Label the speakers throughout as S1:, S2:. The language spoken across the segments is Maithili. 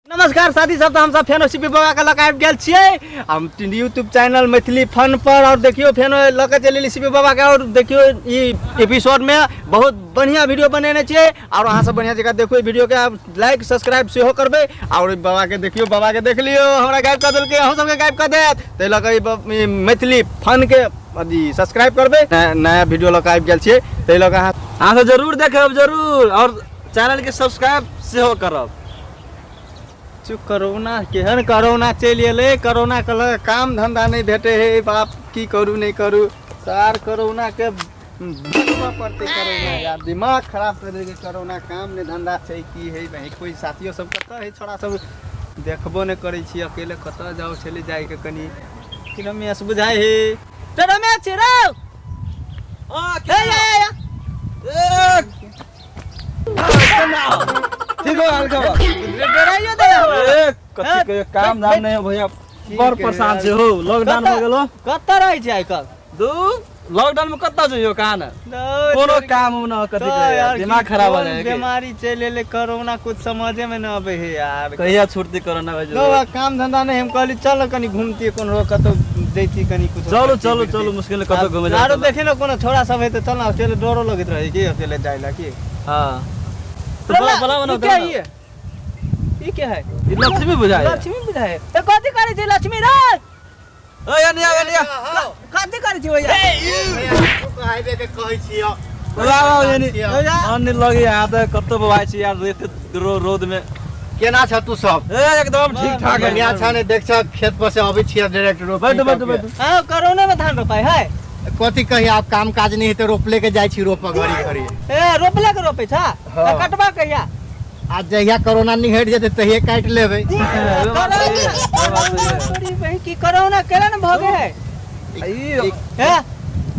S1: नमस्कार साथी सब, तऽ हमसब फेनो सीपी बाबा के लऽ कऽ आबि गेल छियै हम यूट्यूब चैनल मैथिली फन पर। और देखियौ फेनो लऽ कऽ चलि एली सीपी बाबा के। और देखियौ ई एपिसोड में बहुत बढ़िया वीडियो बनेने छियै और अहाँ सब बढ़िया जगह देखो ई वीडियो के, लाइक सब्सक्राइब सेहो करबै। और ई बाबा के देखियौ, बाबा के देख लियौ, हमरा गायब कऽ देलकै, अहूँ सबके गायब कऽ देत। ताहि लऽ कऽ ई मैथिली फन के अथी सब्सक्राइब करबै। नया नया वीडियो लऽ कऽ आबि गेल छियै, ताहि लऽ कऽ अहाँ
S2: सब जरूर देखब जरूर और चैनल के सब्सक्राइब सेहो करब।
S1: चुप, कोरोना केहन कोरोना चलि एलै, कोरोना के लऽ काम धंधा नहि भेटै है बाप, की करू नहि करू सार, कोरोना के बचबऽ पड़तै। कोरोना यार दिमाग खराब कर देलकै कोरोना, काम नहि धंधा छै की है भाई, कोइ साथियो सब कतऽ है, छोड़ा सब देखबो नहि करै छी, अकेले कतऽ जाउ छलै जाइके कनि कि रमेश बुझाइ है तऽ रमेश छी रौ हे या, या, या।
S2: ठीक हो हल्का बा।
S1: डराइयो देले हमरा।
S2: ए, कथी के काम धाम नहीं हो भैया, बड़ परेशान से हो, लॉकडाउन हो गेलो।
S1: कतऽ रहै छै आइ काल्हि?
S2: दू लॉकडाउन में कत्ता जइयो, कहाँ न कोनो काम उम न, कथी के यार, दिमाग खराब हो जाए।
S1: बीमारी चलि एलै कोरोना, कुछ समझे में न आबै है यार।
S2: कहिया छुटती कोरोना भाई?
S1: नो काम धंधा नहीं, हम कहली चल कनी घूमती, कोनो कतौ जैती कनी कुछ।
S2: चलू चलू चलू, मुश्किल कतौ घूमे जाए।
S1: आरो देखे न कोनो छोड़ा सब है तऽ चल न, अकेले डरो लगैत रहे कि अकेले जाय ला की।
S2: हाँ तो बला बला
S1: ई
S2: बनाओ।
S1: क्या है? ई क्या है?
S2: ई लक्ष्मी बुझाए।
S1: लक्ष्मी बुझाए तऽ कथी करै छै लक्ष्मी रे?
S2: ओ यानी आ यानी
S1: कथी करै छै भैया?
S3: हाईवे के कहै छियै।
S2: बला यानी अन्य लगे यहाँ तऽ कतौ बवाइ छी यार एते रौद में।
S3: केना छ तू सब?
S2: ए एकदम ठीक ठाक है।
S3: बढ़िया छ ने? देख छ, खेत पर से अबै छियै डायरेक्ट रोप।
S2: बैठो बैठो बैठो।
S1: हाँ, कोरोना में धान रोपाई है।
S3: कथी कही, आब काम काज नहीं है तो रोपले के जाइ छी रोप घड़ी घड़ी।
S1: ए रोपले के रोपे छ?
S3: हाँ।
S1: तऽ कटबा कहिया?
S3: आ जहिया कोरोना निहट जेतै तहिये काटि लेबै।
S1: तोरी बहिन की कोरोना केना ने भऽ गेल
S2: ई
S1: हे,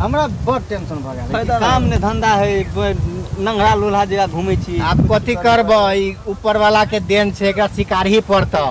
S1: हमरा बड़ टेंशन भऽ गेल
S2: फायदा
S1: काम ने धंधा है, नंगरा लोल्हा जगह घूमै छी।
S3: आब कथी करबै, ई ऊपर वाला के देन छै, एकरा शिकार ही पड़तऽ।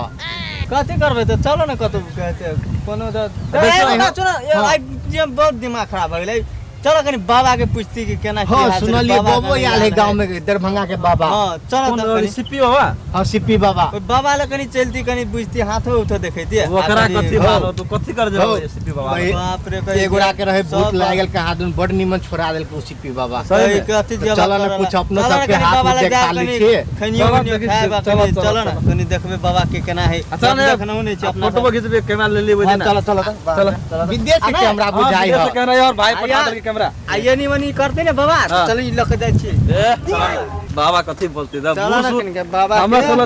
S1: कथी करबै तऽ चलो ने कतौ कहै छै कोनो तऽ
S2: देखियौ,
S1: ए, ओकरा सुनो, ए,
S3: हाँ।
S1: आइ जे बहुत दिमाग खराब भऽ गेलै, चलो कनी बाबा के पूछती कि केना की
S3: हाँ
S1: हाल छै,
S3: सुनलियै
S1: बाबा
S3: बाबो
S1: कनी
S3: आयल है
S1: ज्ञान
S3: गाँव में, दरभंगा के बाबा।
S1: हाँ चलो
S2: कोन
S1: तऽ कनी
S2: सीपी बाबा?
S3: हाँ, सिप्पी बाबा।
S1: ओहि बाबा लग कनी चलती, कनी बुझती, हाथो उठो देखैती।
S2: ओकरा कथी
S3: हो।
S2: बात हो, तू कथी कर
S3: हो।
S2: जेबे सीपी बाबा?
S3: वही-
S1: बाप रे, कही
S3: एगोरा के रहे भूत
S1: सब
S3: लागि गेल कहाँ दुन, बड निमन छोड़ा देलकै ओ सिप्पी बाबा।
S2: सही में।
S1: कथी
S3: तऽ
S1: जेबा
S3: चलऽ ने
S1: करऽ
S3: कुछ अपनो
S1: चलऽ ने
S3: सबके
S1: कनी
S3: हाथ
S1: बाबा
S3: उठ
S1: लग
S3: देखा
S1: जा
S3: लै
S1: कनी
S3: छियै।
S1: खैनियो
S2: चलऽ
S1: उनियो
S2: देखै
S1: खायब
S2: छियै,
S1: आ
S2: चलऽ,
S1: कनी
S2: चलऽ,
S1: चलऽ ने
S2: चलऽ।
S1: कनी देखबै बाबा के केना है।
S2: अच्छा ने
S1: देखनहु नहि छै अपना
S2: फोटो
S1: सब।
S2: खिचबे, कैमरा ले लेबै
S1: हाँ,
S2: ने।
S1: चलऽ चलऽ
S2: चलऽ।
S1: चलऽ।
S3: विदेश के
S1: आ नहि,
S3: कैमरा
S2: हाँ,
S3: बुझाइ
S2: विदेश
S3: है।
S2: से कैमरा यार भाई
S1: आ
S2: पठा
S1: यार।
S2: देलकै कैमरा।
S1: आ एनी ओनी करते ने बाबा।
S2: हाँ।
S1: चलू ई लऽ के जाइ छियै।
S2: ए बाबा कथी बोलते दा
S1: चलऽ ने कनिके बाबा
S2: हमरा
S1: के।
S2: साला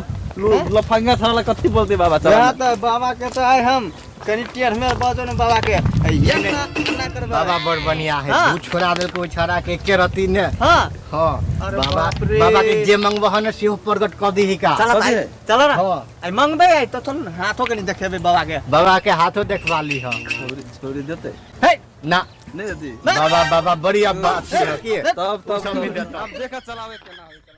S2: लफंगा साला कथी बोलते बाबा, चल
S1: वएह तऽ बाबा के तऽ आइ हम कनि टेढ़ मेढ़ बजो ने बाबा के ये ना करबै।
S3: बाबा बड़ बढ़िया है।
S1: हाँ।
S3: भूत छोड़ा देलकै ओहि छौड़ा के, एके रति ने।
S1: हाँ।
S3: हाँ।
S1: अरे
S3: बाबा
S1: बाप रे।
S3: बाबा के जे मंगबह ने सेहो प्रकट कऽ दीही का।
S1: चल
S2: कथी है?
S1: चल ना।
S3: हाँ।
S1: आइ मंगबै आइ तऽ चल ने हाथो कनि देखेबै बाबा के।
S3: बाबा के हाथो देखवा ली ह।
S2: छोरी छोरी देते?
S1: हे
S3: ना।
S2: नहीं देती।
S3: बाबा बाबा बड़ी अब बात है की
S2: तब तब
S3: सब नहीं देता।
S2: अब देखा चलावे केना होई।